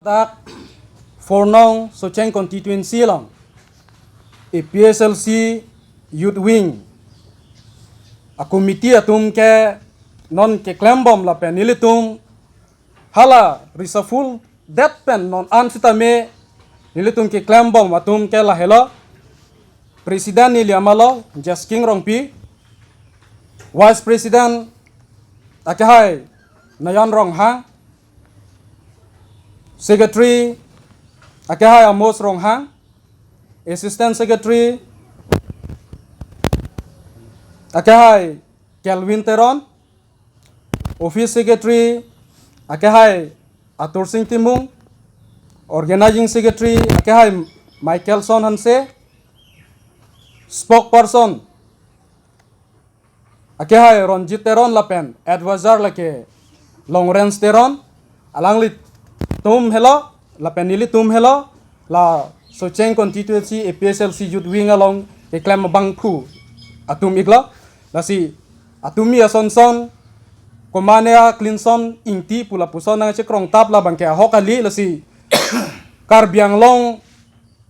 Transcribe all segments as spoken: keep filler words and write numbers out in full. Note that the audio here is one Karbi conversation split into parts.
Dak four nong Socheng constituency along A P S L C Youth Wing a committee atum ke non keklembom lapen nelitum hala reshuffle det pen non an sitame nelitum keklembom atum ke lahelo: President neli amalo Jesking Rongpi, Vice President akehai Nayan Ronghang, Secretary akehai Amos Ronghang, Assistant Secretary akehai Kelvin Teron, Office Secretary akehai Atur Sing Timung, Organizing Secretary akehai Michaelson Hanse, Spokesperson akehai Ronjit Teron lapen Advisor lake Longrenj Teron, alanglitum helo lapen nelitum helo la Socheng constituency A P S L C Youth Wing along keklem abangphu atum iklo. Lasi atumi asonson komane a Klinson Ingti pu lapuson nangchekrongtap labang ke ahok kali. Lasi Karbi Anglong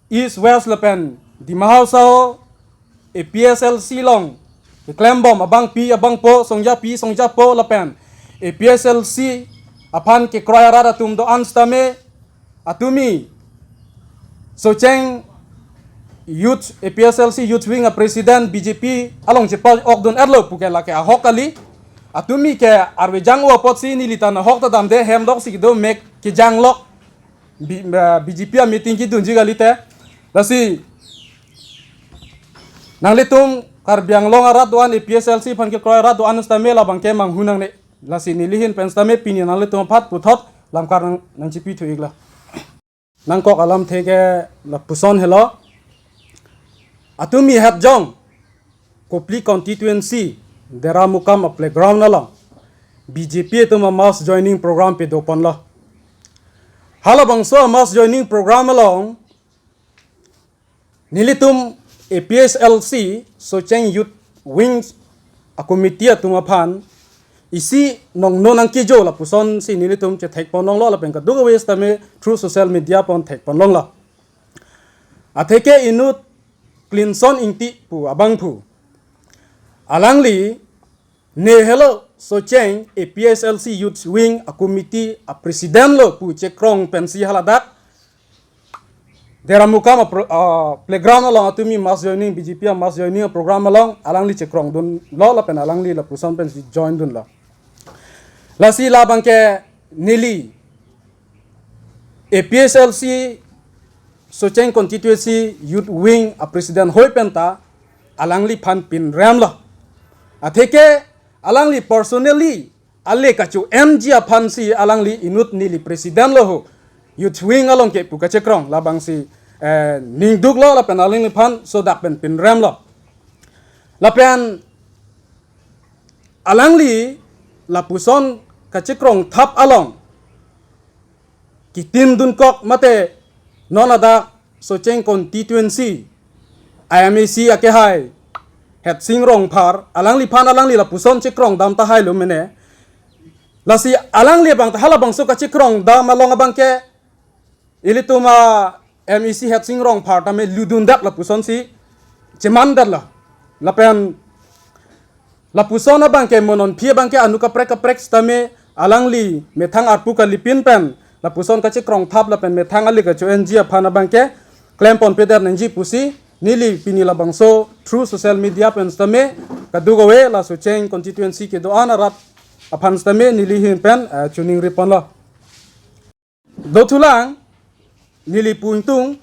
East, West lapen Dima Hasao A P S L C along keklembom abangpi abangpo, songjapi songjapo lapen A P S L C aphan kekroi arat atum do-an sitame atumi Socheng Youth, A P S L C Youth Wing a President B J P along chepa-okdun-etlo puke lake ahok kali. Atumi ke arve jang-o apotsi neli ta nahok ta damde, hem doksi kedo mek kejanglok B-, eh, B J P a meeting kedunji kalite. Lasi nanglitum Karbi Anglong arat do-an, A P S L C aphan kekroi arat do-an sitame labang ke manghu nangne. Lasi neli ahin pen sitame pini nanglitum aphan puthot lamkar nang, nangchipi thu iklo. Nangkok alamthe ke lapuson helo. Atumi Hetjong Kopili constituency Deramukam a playground along B J P atum a mass joining program padoponlo. Halabangso a mass joining program along nelitum A P S L C Socheng Youth Wing a committee atum aphan isi nongno nangkejo lapusonsi nelitum chethekponlonglo lapen kadokave sitame through social media pen thekponlonglo. Atheke inut Klinson Ingti pu abangphu, alangli ne helo Socheng A P S L C Youth Wing a committee a president lo pu chekrong pensi haladak Deramukam a pro-, ah, playground along atumi mass joining, B J P a mass joining a program along alangli chekrongdunlo lapen alangli lapuson pensi joindunlo. Lasi labang ke neli A P S L C Socheng constituency Youth Wing a president hoi penta alangliphan pinremlo. Atheke alangli personally ale kacho-enji aphansi alangli inut neli president lo ho Youth Wing along ke pu kachekrong labangsi, eh, ningduklo lapen alangliphan sodak pen pinremlo. Lapen alangli lapuson kachekrongthap along kitim dunkok mate non adak Socheng constituency I M A C akehai Hetsing Rongphar, alangliphan alangli lapuson chekrongdam tahailo mene. Lasi alangli abang ta halabangso kachekrongdam along abang ke ilitum a M A C Hetsing Rongphar tame ludundak lapusonsi chemandaklo. Lapen lapuson abang ke mo non aphi abang ke anu kaprek kaprek sitame alangli methang arpu kalipin pen lapuson kachekrongthap lapen methang ale kacho-enji aphan abang ke klemponpedet nangji pusi neli pini labangso through social media pen sitame kadokave la Socheng constituency kedo-an arat aphan sitame neli ahin pen, eh, choningriponlo. Dothulang, neli pu ingtung,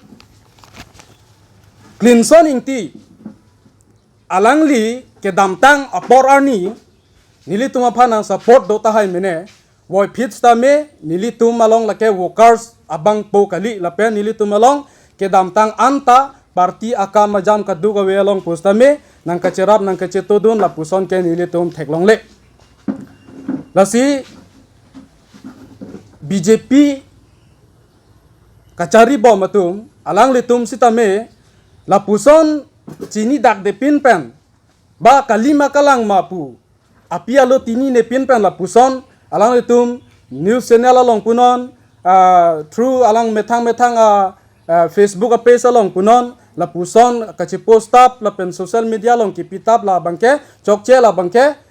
Klinson Ingti, alangli kedamtang apor arni nelitum aphan nangsupport do tahai mene, voiphit sitame nelitum along lake workers abangpo kali lapen nelitum along kedamtang anta party akam ajam kadokave along pusitame nangkacherap nangkachetodun lapuson ke nelitum theklongle. Lasi B J P kacharibom atum, alanglitum sitame lapuson chinidakdepin pen, ba kalima kalangma pu api alo chininepin pen lapuson alanglitum news channel along punon, ah, through alang methang methang, ah, ah, Facebook a page along punon, lapuson kachipost tap lapen social media along kipi tap la abangke chokche la abangke.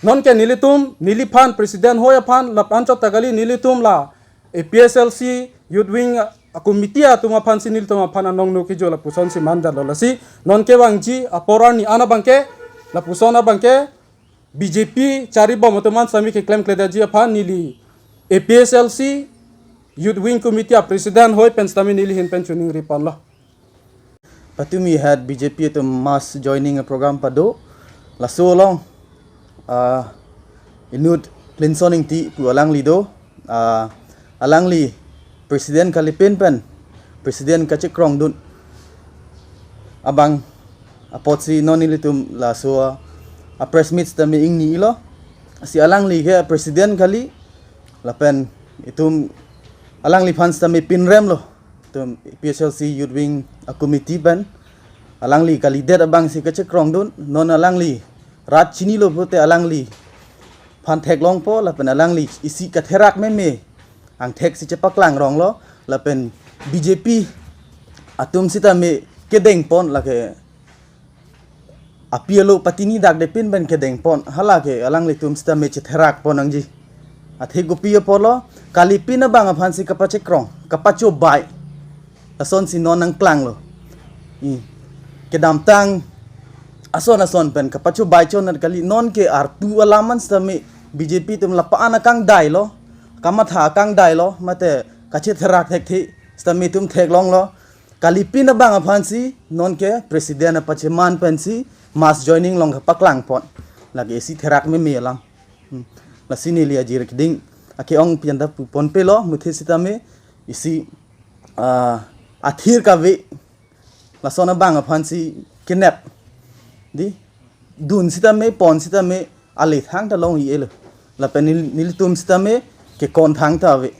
Nonke nelitum, neliphan president hoi aphan lapen anchot ta kali, nelitum la A P S L C Youth Wing, ah, committee atum aphansi nelitum aphan anong no kijo lapuson si mandetlo. Lasi nonke vangji apor arni an abangke, lapuson abangke B J P charibom atum an sami keklemkledetji aphan neli A P S L C Youth Wing Committee a president hoi pen sitame neli ahin pen choningri ponlo. Patumi hat B J P atum mass joining program pado, laso along, ah, inut Plinson Ingti pu alangli do, ah, alangli president kalipin pen president kachekrongdun abang apotsi non ilitum laso a press meet sitame ingni-ilo. Si alangli ke president kali, lapen itum alangliphan sitame pinremlo. Itum A P S L C Youth Wing a committee pen alangli kalidet abangsi kachekrongdun, non alangli rat chinilo pulote alangliphan theklongpo, lapen alangli isi katherak meme angthek si chepaklang ronglo, lapen B J P atum sitame kedengpon, lake api alo patini dak depin pen kedengpon, hala ke alanglitum sitame chetherakpon nangji. Athe kopi apotlo, kalipin abang aphansi kapachekrong, kapachobai, lasonsi non nangklanglo. I, kedamtang ason ason pen kapachobai chonat kali, nonke arpu alam an sitame B J P atum lapu-an akangdailo, kamatha akangdailo, mate kachetherak thekthe sitame itum theklonglo. Kalipin abang aphansi nonke president apacheman pensi mass joining along kapaklangpon, lake isi therak meme alam. Hmm. Lasi neli ajir keding ake-ong pianta puponpelo, muthe sitame isi, ah, athir kave, lason abang aphansi kenep. Di, dun sitame, pon sitame, ale thangta long-i-elo. Lapen nel-, nelitum sitame kekon thangta ave.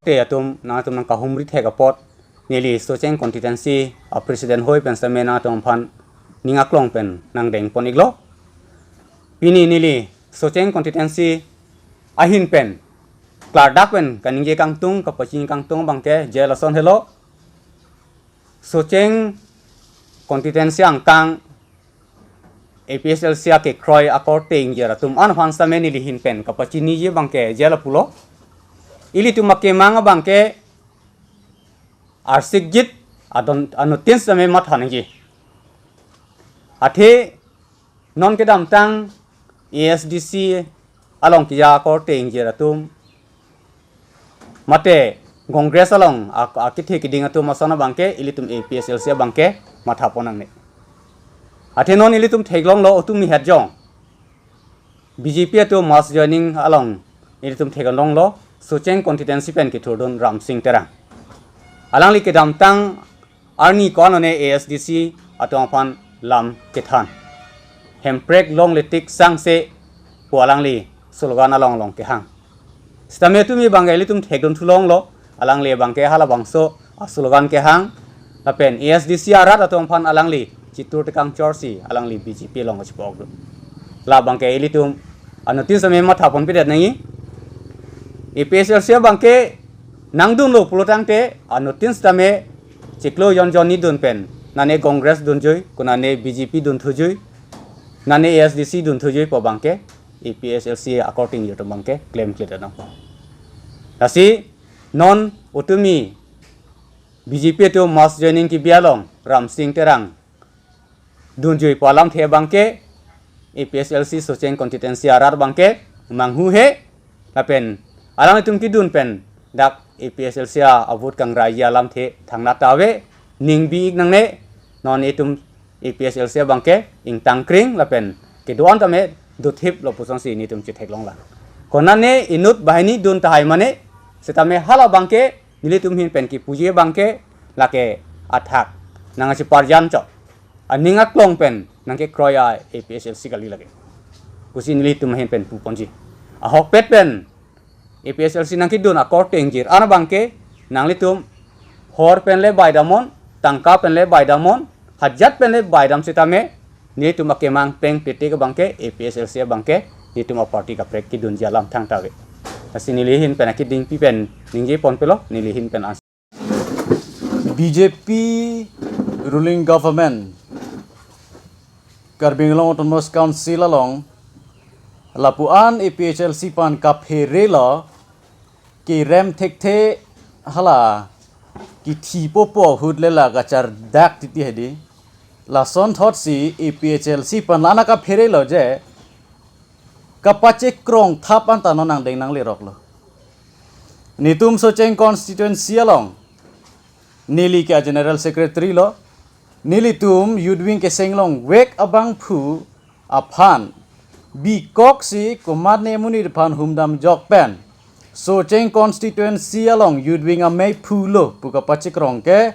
Te atum, nangtum nangkahumri thek apot, neli Socheng constituency a president hoi pen sitame nangtum aphan ning aklong pen nangdengpon-iklo. Pini neli Socheng constituency ahin pen klardak pen kaningje kangtung, kapachini kangtung abangke je lason helo. Socheng constituency angkang A P S L C akekroi akorte ingjir atum an aphan sitame neli ahin pen kapachiniji abangke je lapulo. Ilitum akemang abangke arsikjit adon anuttin sitame matha nangji. Athe non kedamtang A S D C along keja akorte ingjir atum, mate Congress along ak-, akethe keding atum ason abangke ilitum A P S L C abangke mathapon nangne. Athe non ilitum theklonglo, utumi het jong B J P atum mass joining along ilitum theklonglo, Socheng constituency pen kethurdun Ramsing Terang. Alangli kedamtang arni ko-an one A S D C atum aphan lam kethan. Hemprek longle tik sangse pu alangli slogan along along kehang. Sitame tumi abangke ilitum thekdun thulonglo, alangli abangke halabangso a slogan kehang. Lapen A S D C arat atum aphan alangli chitur tekang chorsi alangli B J P along chepokdun. La abangke ilitum anuttin sitame mathaponpedet nangji. A P S L C abangke nangdunlo pulotangte anuttin sitame chiklo jon jon ni dun pen, nane Congress dunjui, konane B J P dunthuijui, nane A S D C dunthuijui pu abangke A P S L C akorte ingjir atum abangke klemkledet nang. Lasi non utumi B J P atum mass joining kebi along Ramsing Terang dunjui pu alamthe abangke A P S L C Socheng constituency arat abangke manghuhe, lapen alanglitum kedun pen dak A P S L C a vote kangraiji alamthe thangnat ta ave, ning bi-ik nangne, non itum A P S L C abangke ingtangkring lapen kedo-an tame dothiplo pusonsi nelitum chetheklonglang. Konane inut banghini dun tahai mane, sitame hala abangke nelitum ahin pen kipuji abangke lake athak nangkacheparjan chot, aning aklong pen nangkekroi a A P S L C kali lake pusi nelitum ahin pen puponji. Ahokpet pen A P S L C nangkedun akorte ingjir an abangke nanglitum hor pen le baidamnon, tangka pen le baidamnon, hajat pen le baidam sitame nelitum akemang peng petik abangke A P S L C abangke nelitum aparty kaprek kedunji alam thangta ave. Lasi neli ahin pen akidingpi pen ningje ponpelo, neli ahin pen as- B J P ruling government Karbi Anglong Autonomous Council along lapu-an A P H L C aphan kapherelo, kerem thekthe, hala kethipopo ahut le la kachardak titi hedi. Lasonthotsi A P H L C aphan la-an kapherelo je kapachekrong thap anta non angdeng nangleroklo. Netum Socheng constituency along neli ke General Secretary lo, nelitum Youth Wing keseng longvek abangphu aphan bikoksi komatne amonit aphan humdamjok pen Socheng constituency along Youth Wing ameiphu lo pu kapachekrong ke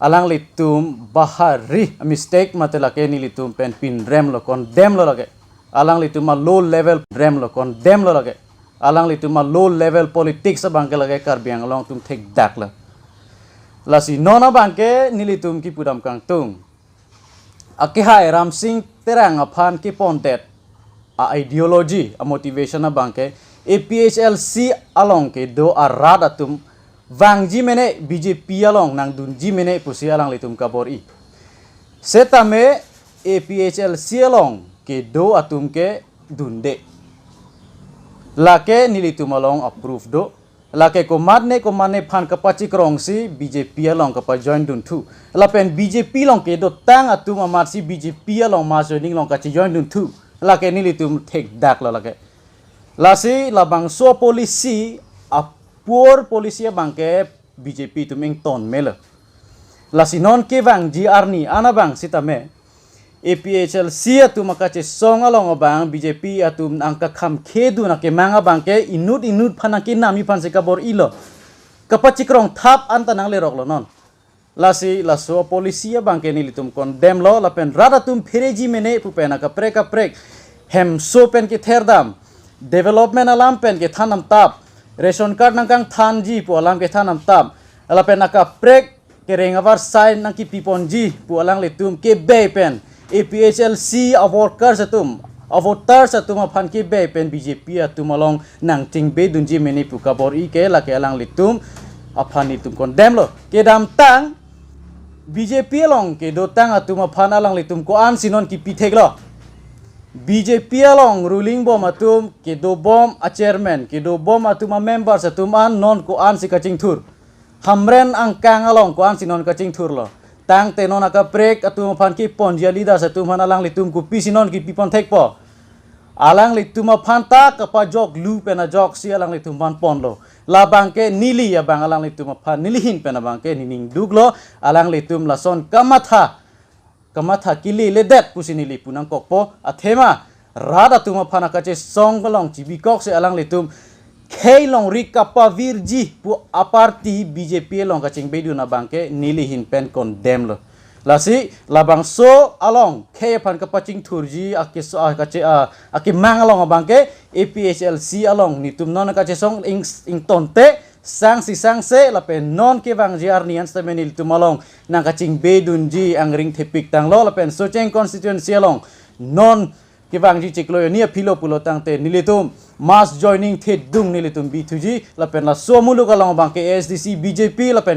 alanglitum bahari mistake mate lake nelitum pen pinremlo, condemn lo lake. Alanglitum a low level, remlo, condemn lo lake. Alanglitum a low level politics abangke lake Karbi Anglong atum thekdaklo. Lasi non abangke nelitum kipudam kangtung. Akehai Ramsing Terang aphan kepondet a ideology, a motivation abangke A P H L C along kedo arat atum vangji mene, B J P along nangdunji mene pusi alanglitum kabor-i. Setame A P H L C along kedo atum ke dunde. Lake nelitum along approve do. Lake komatne komatne aphan kapachekrongsi B J P along kapajoin dunthu. Lapen B J P along kedotang atum amatsi B J P along mass joining along kachejoin dunthu. Lake nelitum thekdaklo lake. Lasi labangso policy, a poor policy abangke B J P atum ington melo. Lasi non kevangji arni an abang sitame A P H L C atum akachesong along abang B J P atum angkakhamkhedun akemang abangke inut inut aphan nangkenamji aphansi kabor-ilo. Kapachekrong thap anta nangleroklo non. Lasi laso policy abangke nelitum condemn lo, lapen rat atum phereji mene pu pen akaprek kaprek hemso pen ketherdam, development alam pen kethan namtap, ration card nangkangthanji pu alam kethan namtap, lapen akaprek kereng avarsai nangkipiponji pu alanglitum kebe pen A P H L C a workers atum, a voters atum aphan kebe pen B J P atum along nangchingbedunji mene pu kabor-i ke lake alanglitum aphan nelitum condemn lo. Kedamtang B J P along kedotang atum aphan alanglitum ko-ansi non kipi theklo. B J P along ruling bom atum, kedobom a chairman, kedobom atum a members atum an non ko-ansi kachingthur. Hamren angkang along ko-ansi non kachingthurlo. Tangte non akaprek atum aphan kiponji a leaders atum aphan alanglitum kopisi non kipipon thekpo. Alanglitum aphan ta kapajoklu pen ajoksi alanglitum aphan ponlo. Labangke neli abang alanglitum aphan, neli ahin pen abangke nening duklo, alanglitum lason kamatha, kamatha keledet pusi neli pu nangkokpo. Athema rat atum aphan akachesong along chibikoksi alanglitum khei longri kapavirji pu a party B J P along kachingbedun abangke neli ahin pen condemn lo. Lasi labangso along khei aphan kapachingthurji akeso, akache, a, akemang along abangke A P H L C along netum non kachesong ing, ingtonte sangsi sangse lapen non kevangji arni an sitame nelitum along nangkachingbedunji angring thepik tanglo, lapen Socheng constituency along non kevangji chiklo hini aphi lo pulo tangte nelitum mass joining thedung nelitum bithuji, lapen laso amuluk along abangke A S D C, B J P lapen